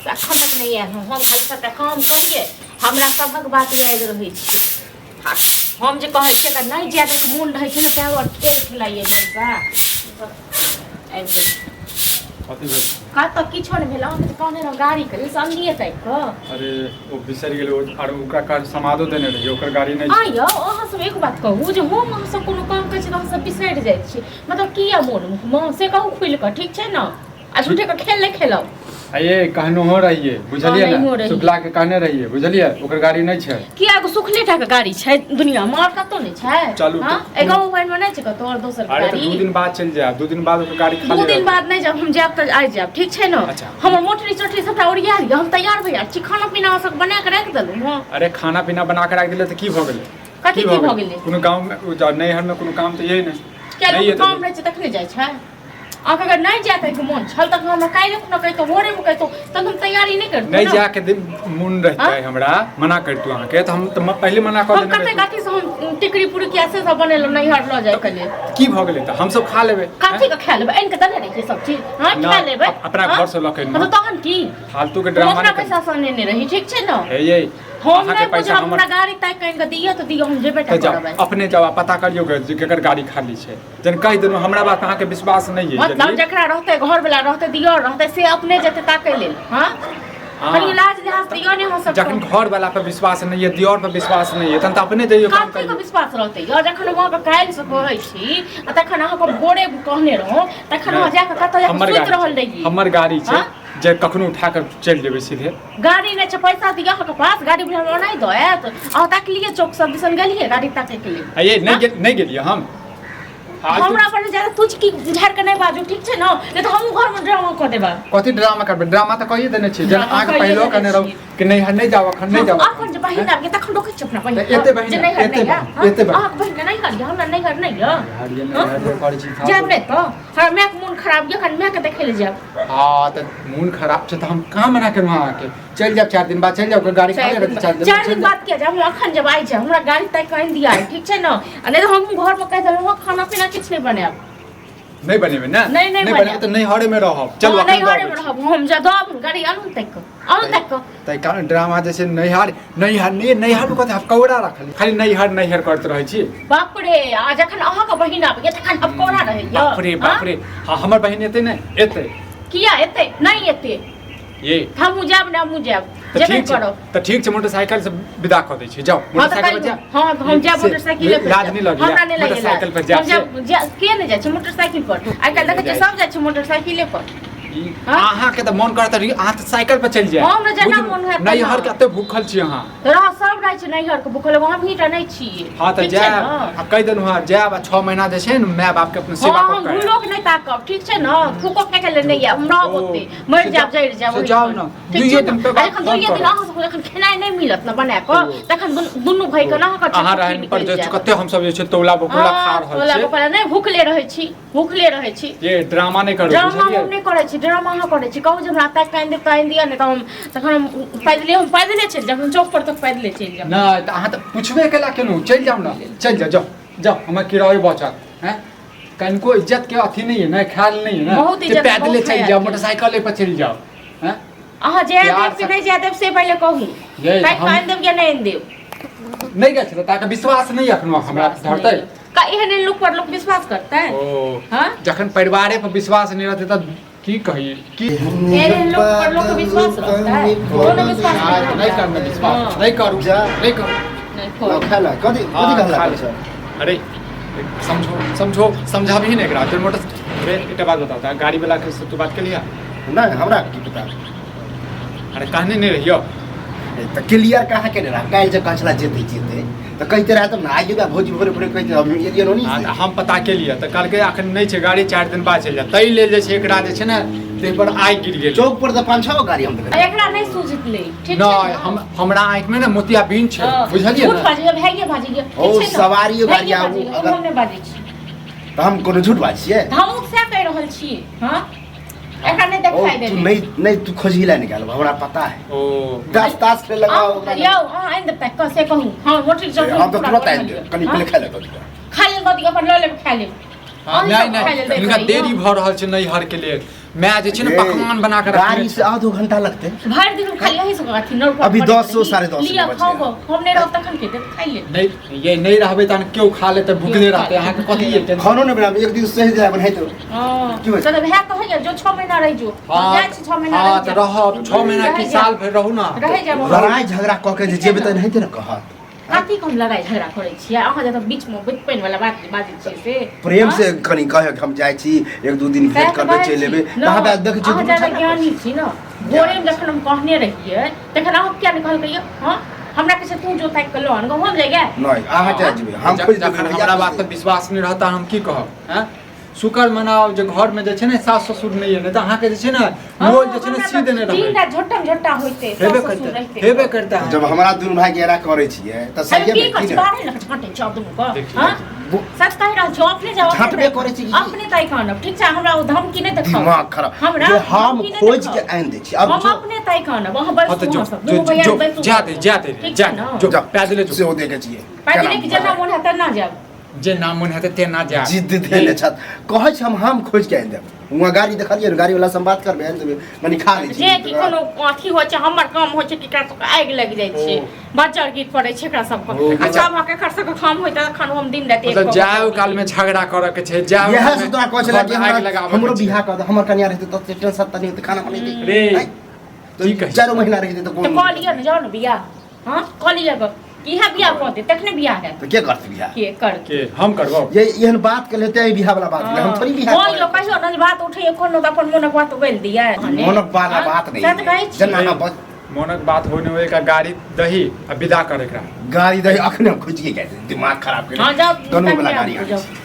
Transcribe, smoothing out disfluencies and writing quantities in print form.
से एखन तक नहि आयल हँ। हम खाली सबटा काम करियै, हमरा सभक बात याद रहै छै। आ हम जे कहै छियै अगर नहि जाय के मोन रहै छै ने, तैं आओर खेल खेलाइए मनसा आबि गेल। कथी भेल? कतऽ किछो नहि भेल। अहाँके तऽ कहने रहौं गाड़ी के लेल, से अनलियै ताकि कऽ। अरे ओ बिसरि गेलै, ओ आर ओकरा काज समादो देने रहियै, ओकर गाड़ी नहि आ यौ, अहाँ सब एक बात कहू जे हम अहाँ सब कोनो काम करै छी तऽ अहाँ सब बिसरि जाइ छी, मतलब किया मोन मोन से कहू खुलि कऽ, ठीक छै ने? आ झूठे के खेल नहि खेलब। आ ये कहनोहो रहियै, बुझलियै कहनहो ने? रहियै। शुक्ला के कहने रहियै, बुझलियै? ओकर गाड़ी नहि छै। किया, एगो सुखले टा के गाड़ी छै दुनिया मे, आओर कतौ नहि छै? चलू हाँ? तऽ- ए गाँव घर मे नहि छै कतौ आओर दोसर अरे तऽ गाड़ी? 2 दिन बाद चलि जायब, 2 दिन बाद ओकर गाड़ी 2 खाली दिन रहतै। बाद नहि जायब हम, जायब तऽ आइ जायब, ठीक छै ने? अच्छा। हमर मोटरी चोटरी सबटा ओरिया लिअ, हम तैयार भऽ जाइ छी। खाना पीना अहाँ सब बना कऽ राखि देलहुँ हँ? अरे खाना पीना बना के राखि देले तऽ की भऽ गेलै? कथी की भऽ गेलै? कोनो गाँव मे ओ नैहर मे कोनो काम तऽ यही नहि किया, नहि लोक हेतै। काम रहै छै तखने जाइ छै? अहाँके अगर नहि जाय के मोन छल तखन हमरा काल्हि खुना कहितहुँ, भोरेमे कहितहुँ, तहन हम तैयारी नहि करितहुँ नहि ने। जाके दिन मोन रहतै हाँ? हमरा मना करितहुँ अहाँके तऽ हम तऽ पहिले मना कऽ हम देने कते रहितहुँ। कथी से हम टिकरी पुरुकिया से सब बनेलहुँ नैहर लऽ जाय के लेल। की भऽ गेलै तऽ हमसब खा लेबै। कथी के खा लेबै? आनि के देने रहियै सब चीज, हँ? ना, खा लेबै अपना हँ? घर से लऽ के हँ, तऽ तहन की? फालतू के हम ड्रामा अपना नहि करू। पैसा से अनेने रही, ठीक छै ने? हे ये हम अहाँके नहि पैसा बुझब। हमर हमरा गाड़ी ताकि कऽ आनि कऽ दिअ तऽ दिअ, हम जेबे टा तऽ जाउ करबै। अपने जाउ आ पता करियौ गे जे केकर गाड़ी खाली छै। जन कहि देलहुँ, हमरा बात अहाँके विश्वास नहि अइ। मतलब जनलियै? जकरा रहतै, घर वाला रहतै, दियर रहतै, से अपने जेतै ताकै लेल? हँ? हँ। कनि लाज लिहाज दियौ ने अहाँ सब। जखन घर वाला पर विश्वास नहि यऽ, दियर पर विश्वास नहि यऽ, तहन तऽ अपने जइयौ काम कथी के करियौ। विश्वास रहतै यौ, जखन हम अहाँके काल्हि से कहै छी आ तखन अहाँके भोरे कहने रहौं, तखन अहाँ जाकऽ कतऽ जाकऽ हमर सुति गाड़ी रहल छै, रहियै? हमर गाड़ी छै हँ? जे कखनो उठा कऽ चलि जेबै सीधे। गाड़ी नहि छै, पैसा दिअ अहाँके पास, गाड़ी बुझा हमरा नहि दऽ आयत? अहाँ ताकलियै, चौक सब दिसन गेलियै गाड़ी ताकै के लेल? आ ये नहि गेल, नहि गेलियै हम फालतू। हमरा पर ज्यादा तुझ की झाड़ के नहि बाजू, ठीक छै ने? नहि तऽ हमहूँ घरमे ड्रामा कऽ देबै। कथी ड्रामा करबै? ड्रामा तऽ कहिए देने छियै जेना ड्रामा अहाँके कहिए पहिलो देने कहने रहू छियै। कि नहीं नहि जाउ अखन, नहि जाउ। अखन जे बहिन आबि गेल तखन रोकै छी अपना बहिन तऽ एते बहिन जे नैहर एते नहि यऽ? बहिन, एते बहिन। अहाँके बहिन नैहर यऽ, हमरा नैहर नहि यऽ। हरियर नहि हरियर करै छी। जायब नहि तऽ हमरा मायके मोन खराब यऽ, कनि मायके देखै लए जायब। हँ तऽ मोन खराब छै तऽ हम कहाँ मना केलहुँ अहाँके? चलि जायब, 4 दिन बाद चलि जाउ, गाड़ी खाली रहतै 4 दिन। 4 दिन बाद किया जायब? हम अखन जब आइ जायब, हमरा गाड़ी ताकि कऽ आनि दिया, ठीक छै ने? आ नहि तऽ हम घरमे कहि देलहुँ, खाना पीना किछु नहि बनायब। नहि बनेबै ने? नहि, नहि नहि बनायब। बनेबै तऽ नैहरे मे रहब। चलू हँ, अखन नैहरे मे दऽ रहब हम। जा दऽ गाड़ी, आनू ने ताकि कऽ, आनू ताकि कऽ। ताहि कारण ड्रामा जे छै नैहर नैहर नहि नैहर मे कथी हफकौड़ा रखल, खाली नैहर नैहर करैत रहै छी। बाप रे, आ जखन अहाँके बहिन आबैया तखन हफकौड़ा रहैया? बाप रे बाप रे। हँ, हमर बहिन एतै नहि एतै? किया एतै? नहि एतै। ये हमहूँ जायब ने, हमहूँ जायब। तऽ जेबे ठीक छै करब। तऽ ठीक छै, मोटरसाइकिल से विदा कऽ दै छी, जाउ हँ तऽ मोटरसाइकिल पर कहियौ। जायब। हँ तऽ हम जायब से मोटरसाइकिले पर लाज जायब। नहि लगैया हमरा नहि लगैया मोटरसाइकिल पर लाज। जायब हम से? जायब, के नहि जाइ छै मोटरसाइकिल पर? आइ काल्हि देखै छियै सब जाइ छै मोटरसाइकिले पर। हाँ? अहाँके तऽ मन करत रही अहाँ तऽ साइकिल पर चलि जायब। हमरा जेना बुझलहुँ? मोन होयत तेना। नैहर के एते भूखल छी अहाँ। रह सब रहै छै नैहर के भूखल, हमही टा नहि छियै। हाँ तऽ ठीक छै जायब ने? आ कहि देलहुँ, हँ जायब आ 6 महीना जे छै ने माय बाप के अपना सेवा हाँ, कऽ हम के आयब। भूलोक नहि ताकब, ठीक छै ने? थूको फेंके लेल नहि आयब हम, रहब ओ, ओते, मरि से जायब, जरि जायब से ओहि जाउ पर। ने, ठीक दुइये छै दिन ने? पे आ बात जखन फोन दुइये दिन करब। अहाँ सबके जखन खेनाइ नहि मिलत ने बना कऽ, तखन दुनू भाई के ने अहाँके अहाँ छटपटी रहन पर निकलि जे जायत। कते हमसब जे छै तौला बकोला खा हाँ, रहल तोला छियै। बकोला नहि, भूखले रहै छी, भूखले रहै छी। ये ड्रामा नहि करू। ड्रामा बुझलियै? हम नहि करै छी, ड्रामा अहाँ करै छी। कहू जे हमरा ताकि कऽ आनि देब तऽ आनि दिअ, नहि तऽ हम तखन हम पैदले, हम पैदले चलि जायब, हम चौक पर तक पैदले चलि जायब। नहि तऽ अहाँ तऽ पुछबे केला केलहुँ, चलि जाउ ने, चलि जाउ, जाउ जाउ, हमर किरायो बचत। हैं कनिको इज्जत के अथी नहीं है ने, ख्याल नहीं है ने? बहुत जे इज्जत, पैदले बहुत चलि ख्याल जाओ, छै। मोटरसाइकिले पर चलि जाओ। हैं अहाँ जाय प्यार देब कि से- नहि जाय देब से पहिले कहू। ये ताकि हम- कऽ आनि देब या नहि आनि देब? नहीं गेल छलै ताके विश्वास नहीं अखनो हमरा धरतै। का एहन एहन लोक पर लोक विश्वास करतै? ओ हाँ? जखन परिवारे पर विश्वास नहीं रहतै तऽ की कही की एहन एहन लोक पर लोक विश्वास रहतै? कोनो विश्वास हाँ, नहि नहीं करना विश्वास। हाँ। नहीं करू। जा। नहीं करू। नहि ल, करू। खाय ला। कथी हाँ, कथी कहला खा करै ले। छ? अरे समझो समझो समझाबही ने एकरा। मोटर अरे एकटा बात बताओ तऽ गाड़ी वाला के से तू बात केलिया? नहि, हमरा की पता। अरे कहने नहीं रहियो? ए, तऽ क्लियर कहाँ केने रहा? काल्हि जे कहै छला जेतै जेतै तऽ कहिते रहा तब ने। आइयो बा भौजी भोरे भोरे कहिते हम एलियै नोनी हाँ से। तऽ हम पता केलियै तऽ कहलकै अखन नहि छै गाड़ी, 4 दिन बाद चलि जायत। ताहि लेल जे छै एकरा जे छै ने ताहि पर आगि गिर गेल। चौक पर तऽ 5-6 गो गाड़ी हम देखलियै। एकरा नहि सूझतलै, ठीक छै नहि ने? हम हमरा आँखि में ने मोतियाबिंद छै। हाँ, बुझलियै झूठ ने? बाजैए, भाइये बाजैए, ठीक ओ, छै ने? सवारियो गाड़ी भाइये आबू, बाजैए, अगर- हम नहि बाजै छी। तऽ हम कोनो झूठ बाजै छियै? तऽ हमहूँ सएह कहि रहल छी। हँ, एकरा नहि ओ देखाइ तू देली। नहीं नहीं, तू खोजही ला निकालब, हमरा पता है। ओ ताश ताश खेले लगा अहाँ ओकरा। यौ, अहाँ आनि देब ताकि कऽ से कहू। हँ, मोटरी हम तऽ तुरंत आनि देब, कनि पहिले खाय ले दऽ दिअ। खा लेल दऽ दिअ, अपन लऽ लेब, खा लेब। हाँ, अहीं नहि सब खाय नहि लेल दैत हिनका रहियौ। देरी भऽ रहल छै नैहर के लेल। माय जे छै ने ए, पकवान बना के रखने गाड़ी से आधो घंटा लगते। भरि दिन खाली यही सब अथी नौकर अभी करैत 10 सौ, रही। 10:30 लिअ बजे। खाओ गो, हम नहि रहब तखन के देत खाइ ले। नहीं ये नहीं रहबै तहन केओ खा लेतै, भुखले रहतै, अहाँके कथी ये टेंशन? खानो नहीं बनाबे, एक दिन सही जाए बनाई तो। हँ, की होइ? तऽ भाय कहैया जो 6 महीना रहि जो। हम हाँ जाइ छी 6 महीना हाँ रहि तऽ जायब। रहब 6 महीना की रहि जायब। साल भरि रहू ना। रहि जायब। लड़ाई झगड़ा कऽ के जे जेबै तऽ एनाहिते ने कहत। कथी के हम लड़ाई झगड़ा करै छियै? अहाँ जतऽ बीचमे पानि वाला बात बाजै छियै से प्रेम हँ? से कनि कहे कि हम जाइ छी, एक दू दिन सएह भेंट तऽ करबै, कहै चलि छी। एबै। न, तऽ हमरा देखै छी अहाँ दुनू ज्यादा झगड़ा ज्ञानी छी ने। भोरेमे जखन हम कहने रहियै तखन अहाँ किया नहि कहलकै? हँ, हमरा कहै छै तू जो ताकि कऽ लऽ आन, हम जाइ गे। नहि, अहाँ जाइ जेबै, हम खोजि देबै। जखन हमरा बात पर विश्वास नहि रहता हम की कहब? हैं, शुक्र मनाओ जे घर में जे छै ने सास ससुर नहि है, नहि तऽ अहाँके जे छै ने रोज जे छै ने सी देने दिन रहबै। राति झोटम झोटा होइते हेबे सास ससुर करतै, रहिते। हेबे करतै अहाँके। जब हमरा दुनू भाई के एना करै छियै तऽ अरे सहिए की मे करै की छी? ने बाहरे लऽ कऽ झाँटै छी आब दुनू के। देखियौ। हँ? सच कहि रहल छी, अपने जाउ, अपने झाँटबे ताकि- करै छी की? अपने ताकि आनब, ठीक छै? हमरा ओ धमकी नहि देखाउ। दिमाग खराब हमरा जे हम धमकी नहि खोजि के देखाउ। आनि दै छी। अब हम जो अपने ताकि आनब, अहाँ बैसू। हाँ तऽ जो अहाँ सब जो दुनू भैया जो बैसू। जा दे, जा दे, ठीक जा छै ने? जो जाओ। पैदले जो। सेहो देखै छियै। पैदले केना कि जेना मोन हैत तेना जायब। जे नाम मोन हेतै तेना जायब। जिद्द धेने छथि, कहै छी हम खोजि के आनि देब। हुआँ गाड़ी देखलियै ने, गाड़ी वाला से हम बात करबै, आनि देबै, मने खा लै छी। जे कि कोनो अथी होइ छै, हमर काम होइ छै कि एकरा सबके आगि लागि जाइ छै, बज्जर गीत पड़ै छै एकरा सबके। ओ, आ सबक एकर सबके काम होइत तखन हम दिन राति एक मतलब कऽ कऽ जाय काल में झगड़ा करऽ के छै, जाय इएह काल से में तोरा कहै छलै घर कि में आगि हमरा लगाबऽ के हमरो छै। बियाह कऽ दे, हमर कनिया रहितै तऽ टेंशन तऽ नहि होतै, खाना बनेतै। रे, आँय? की कहै? चारो महीना रहितै तऽ तऽ कोन कऽ लिअ ने, जाउ ने बियाह। हँ, कऽ लिअ गऽ, इएह बियाह कऽ दे तखने बियाह हैत। तऽ के करतै बियाह? के करतै? के हम करबौ? ये एहन बात के लेते बियाह वाला बात हम थोड़ी बियाह कऽ लिअ, कहियो ने जे बात उठैए कोनो तऽ अपन मोनक बात उगलि दियै। मोनक वाला बात नहीं सएह तऽ कहै छी। जेना अहाँ बज मोनक बात होने होए का गाड़ी दही आ विदा कर एकरा। गाड़ी दही अखने हम खोजिए के दिमाग खराब केने। हँ, जाउ। गनु वाला तखने गाड़ी आबू, आनै जाउ। छी।